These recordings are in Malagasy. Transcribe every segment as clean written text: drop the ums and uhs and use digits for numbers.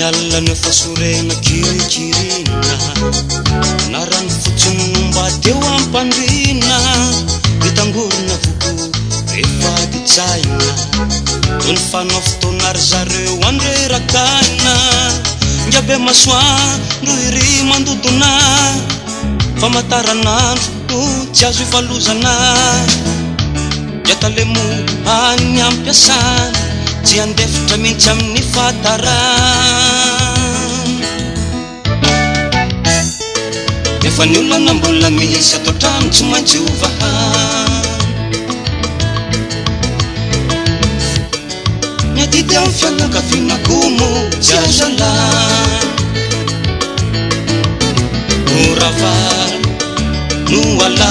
Ny alina no efa sorena kirikirina, na rano fotsiny no mba teo am-pandriana, dia tangorona avokoa rehefa ditsaina. Toy ny fanao fotoana ry zareo andrerakaina, Ingahy be masoandro iry mandodona, Famantaranandro tsy azo ivalozana. Dia talemo any am-piasana, tsy handefitra mihitsy amin'ny fahatarana. Nefa ny olana mbola misy ato an-trano tsy maintsy hovahana. Ny adidy amin'ny fianakaviana koa moa tsy azo alana. Noravana, noalana,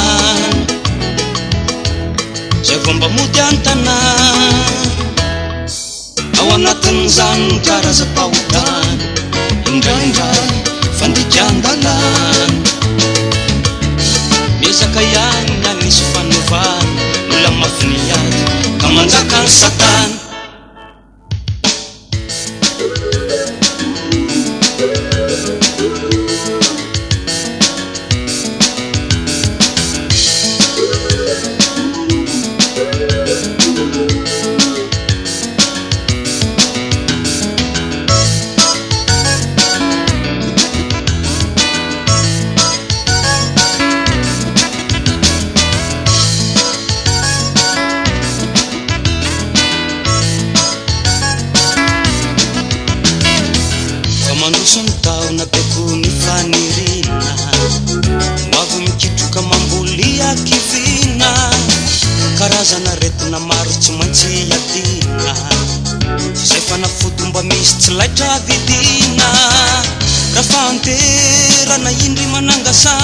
zay vao mba mody an-tanàna. Ao anatin'izany ny karazam-pahotana, indraindray fandikan-dalàna. Miezaka ihany ny hanisy fanovana, mbola mafy ny ady ka manjaka ny satana. Fa mandroso ny taona be koa ny faniriana, ho avy mikitroka mamboly hakiviana, karazana aretina maro tsy maintsy iadiana, izay fanafody mba misy tsy laitra vidiana, raha fahanterana indry manangasa,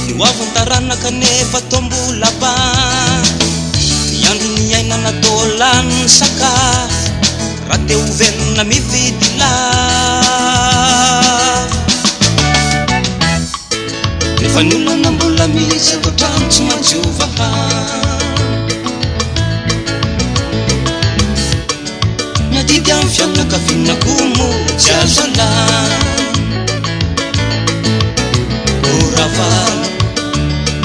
ny ho avin'ny taranaka nefa toa mbola banga, ny andro niainana toa lany sakafo. Raha te ho velona mividy lafo. Nefa ny olana mbola misy ato an-trano tsy maintsy hovahana. Ny adidy amin'ny fianakaviana koa moa tsy azo alana. Horavana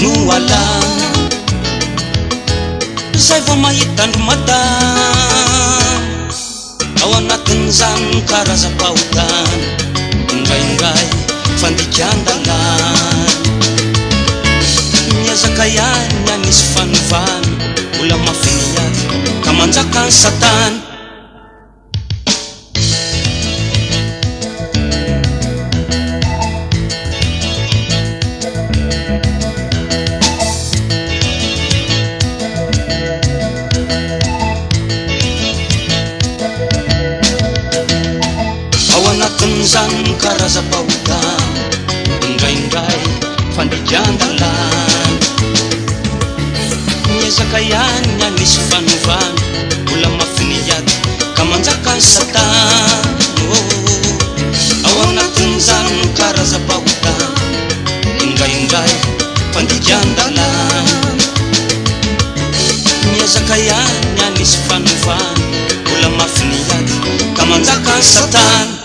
no alana. Zay vao mahita an-dry madama Ao anatin'izany karazam-pahotana Indraindray fandikan-dalàna Miezaka ihany hanisy fanovana Mbola mafy ny ady ka manjaka ny satana. Ao anatin'izany karazam-pahotana indraindray fandikan-dalàna. Miezaka ihany ny hanisy fanovana, mbola mafy ny ady ka manjaka ny satana. Oh, ao anatin'izany karazam-pahotana indraindray fandikan-dalàna. Miezaka ihany ny hanisy fanovana, mbola mafy ny ady ka manjaka ny satana.